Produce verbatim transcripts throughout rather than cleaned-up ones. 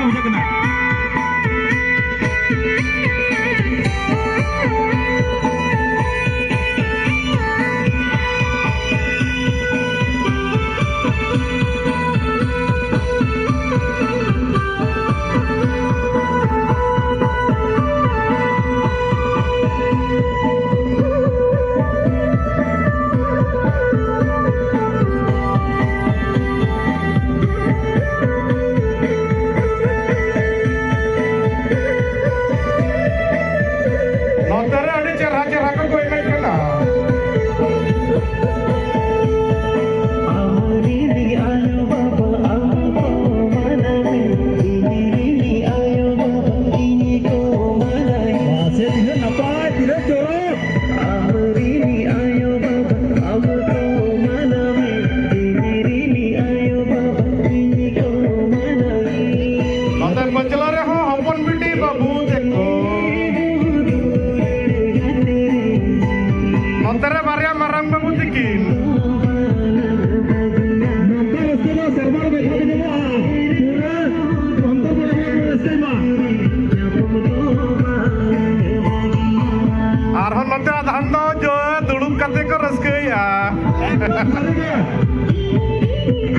ᱵᱩᱡᱷᱟᱹᱜ ᱠᱟᱱᱟ᱾ ᱱᱚᱛᱮ ᱨᱮ ᱟᱹᱰᱤ ᱪᱮᱦᱨᱟ ᱪᱮᱦᱨᱟ ᱠᱚ ᱮᱱᱮᱡ ᱠᱟᱱᱟ᱾ ᱟᱢᱨᱤᱱ ᱟᱭᱳ ᱵᱟᱵᱟ ᱟᱢ ᱠᱚ ᱢᱟᱱᱟᱣᱮ, ᱤᱧᱨᱤᱱ ᱟᱭᱳ ᱵᱟᱵᱟ ᱤᱧ ᱠᱚ ᱢᱟᱱᱟᱣᱮ᱾ ᱢᱟᱥᱮ ᱛᱤᱱᱟᱹᱜ ᱱᱟᱯᱟᱭ, ᱛᱤᱱᱟᱹᱜ ᱪᱚᱨᱚᱠ᱾ ᱟᱢᱨᱤᱱ ᱟᱭᱳ ᱵᱟᱵᱟ ᱟᱢ ᱠᱚ ᱢᱟᱱᱟᱣᱮ, ᱤᱧᱨᱤᱱ ᱟᱭᱳ ᱵᱟᱵᱟ ᱤᱧ ᱠᱚ ᱢᱟᱱᱟᱣᱮ᱾ ᱱᱚᱛᱮ ᱵᱟᱪᱞᱟ ᱨᱮᱦᱚᱸ ᱦᱚᱯᱚᱱ ᱵᱤᱴᱤ ᱵᱟᱹᱵᱩ ᱛᱟᱠᱚ᱾ ᱱᱚᱛᱮ ᱨᱮ ᱵᱟᱨᱭᱟ ᱢᱟᱨᱟᱝ ᱵᱟᱹᱵᱩ ᱛᱟᱹᱠᱤᱱ᱾ ᱱᱚᱝᱠᱟ ᱨᱟᱹᱥᱠᱟᱹ ᱫᱚ ᱥᱮᱨᱢᱟ ᱨᱮ ᱢᱤᱫ ᱫᱷᱟᱣ ᱜᱮ ᱧᱟᱢᱚᱜᱼᱟ᱾ ᱯᱩᱨᱟᱹ ᱚᱱᱛᱚᱨ ᱯᱚᱨᱮ ᱦᱚᱸ ᱨᱟᱹᱥᱠᱟᱹᱭ ᱢᱟ᱾ ᱟᱨᱦᱚᱸ ᱱᱚᱛᱮ ᱟᱫᱷᱟᱱ ᱫᱚ ᱡᱚ ᱫᱩᱲᱩᱵ ᱠᱟᱛᱮ ᱠᱚ ᱨᱟᱹᱥᱠᱟᱹᱭᱮᱜᱼᱟ᱾ ᱮᱠᱫᱚᱢ ᱥᱟᱹᱨᱤ ᱜᱮ᱾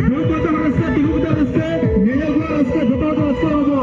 ᱫᱩᱲᱩᱵ ᱠᱟᱛᱮ ᱦᱚᱸ ᱨᱟᱹᱥᱠᱟᱹ, ᱛᱤᱸᱜᱩ ᱠᱟᱛᱮ ᱨᱟᱹᱥᱠᱟᱹ, ᱧᱮᱧᱮᱞ ᱠᱚ ᱨᱟᱹᱥᱠᱟᱹ, ᱡᱚᱛᱚ ᱦᱚᱲ ᱠᱚ ᱨᱟᱹᱥᱠᱟᱹ ᱟᱵᱚ᱾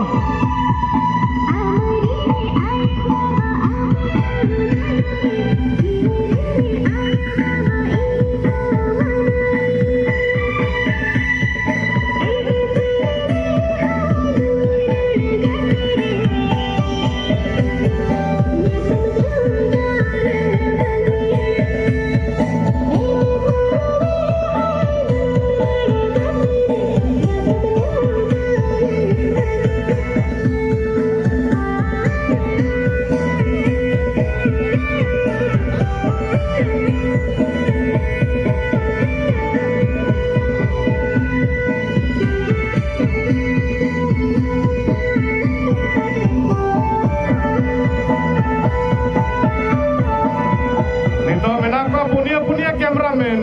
ᱱᱤᱛᱚᱜ ᱢᱮᱱᱟᱜ ᱠᱚᱣᱟ ᱯᱩᱱᱭᱟᱹ ᱯᱩᱱᱭᱟᱹ cameraman᱾